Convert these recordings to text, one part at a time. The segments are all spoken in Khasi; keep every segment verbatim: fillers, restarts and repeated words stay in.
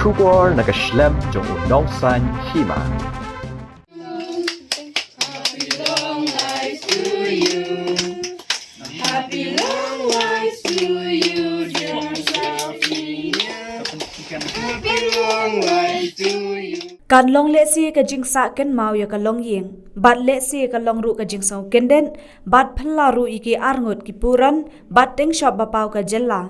Khubor na ka shlem jong u nongsaiñ hima. Kan long lehse ka jingsah kynmaw ïa ka longïing, bad lehse ka long ruh ka jingsngewkyndit, bad phylla ruh ïa ki arngut ki puran bad tyngshop ba paw ka jylla,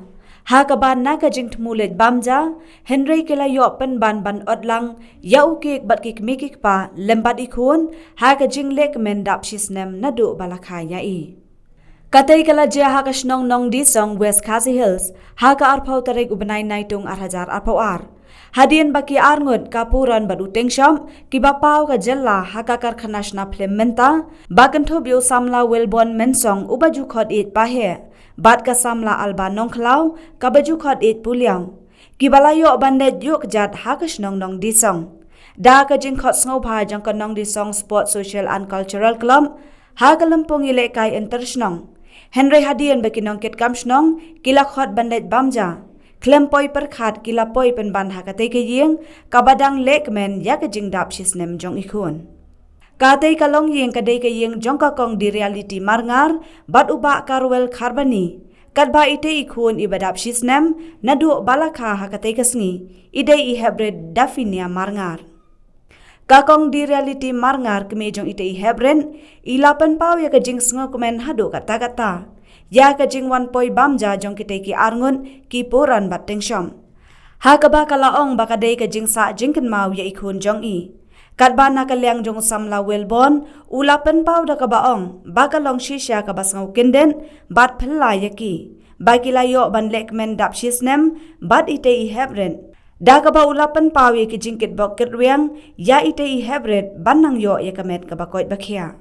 ha kaba na ka jingthmu leit bam ja, hynrei ki la ïoh pynban ban ot lang ïa u kik bad ki kmie ki kpa lem bad i khun ha ka jingleh kmen dap shisnem naduh ba la kha ïa i. Katei ka la jia ha ka shnong Nongdisong, West Khasi Hills, ha ka arphew tarik u bnai Naitung ar hajar arphew ar. Hadien ba ki arngut, ka puran bad u tyngshop kiba paw ka jylla ha ka karkhana shna phlim mynta, ba kynthup ïa u samla Wilborn Mynsong uba ju khot ïeit Paheh bad ka samla Alba Nongkhlaw kaba ju khot ïeit Puliaw, kiba la ïoh ban leit ïuh kjat ha ka shnong Nongdisong da ka jingkhot sngewbha jong ka Nongdisong Sport Social and Cultural Club ha ka lympung ïalehkai inter shnong. Hynrei hadien ba ki nongkitkam shnong ki la khot ban leit bam ja, khlem poi pyrkhat ki la poi pynban ha katei ka ïing kaba dang leh kmen ïa ka jingdap shisnem jong i khun. Katei ka longïing ka dei ka ïing jong ka Kong Dirialiti Marngar bad u Bah Karwel Kharbani. Katba itei i khun iba dap shisnem naduh ba la kha ha katei ka sngi, i dei i heprit Dafinia Marngar. Ka Kong Dirialiti Marngar, kmie jong itei i heprit, i la pynpaw ïa ka jingsngewkmen haduh katta katta ïa ka jingwan poi bam ja jong kitei ki arngut ki puran bad tyngshop, ha kaba ka la ong ba ka dei ka jingsah jingkynmaw ïa i khun jong i. Katba na ka liang jong u samla Wilborn, u la pynpaw da kaba ong ba ka long shisha kaba sngewkyndit bad phylla ïa ki, ba ki la ïoh ban leh kmen dap shisnem bad itei i heprit, da kaba u la pynpaw ïa ki jingkitbok kitrwiang ïa itei i heprit ban nang ïoh ïa ka met kaba koit ba khiah.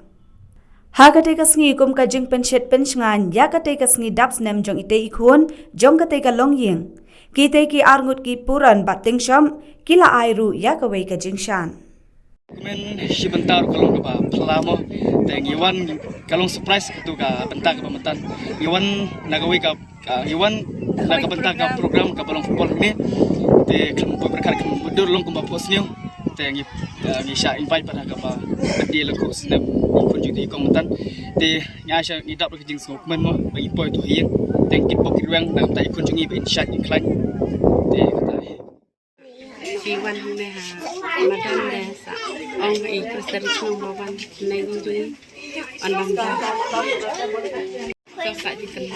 Ha katei ka sngi, kum ka jingpynshit pynshngaiñ ïa katei ka sngi dap snem jong itei i khun jong katei ka longïing, kitei ki arngut ki puran bad tyngshop ki la ai ruh ïa kawei ka jingshad. Kumne shi bynta ruh ka long kaba phylla mo, te ngi wan, ka long surprise katto ka bynta kaba mynta. Ngi wan na kawei ka, ngi wan na ka bynta ka program kaba long football hangne. Te khlem poi pyrkhat, khlem poi dur, long kumba phohsniew. Te ngi, ngi shah invite pat ha kaba dei la khuh snem i khun jong i kong mynta. Te ngi shah, ngi dap ruh ka jingsngewkmen mo ba ngi poi tu ha ïing. Te ngi kitbok kitrwiang na ka bynta i khun jong i ba in shait in khlaiñ. Te kata hi. Ki wan hangne ha madan de sa ong i Kristen shnong ba wan nei gung jung an bam ja. Sa sa ji kan.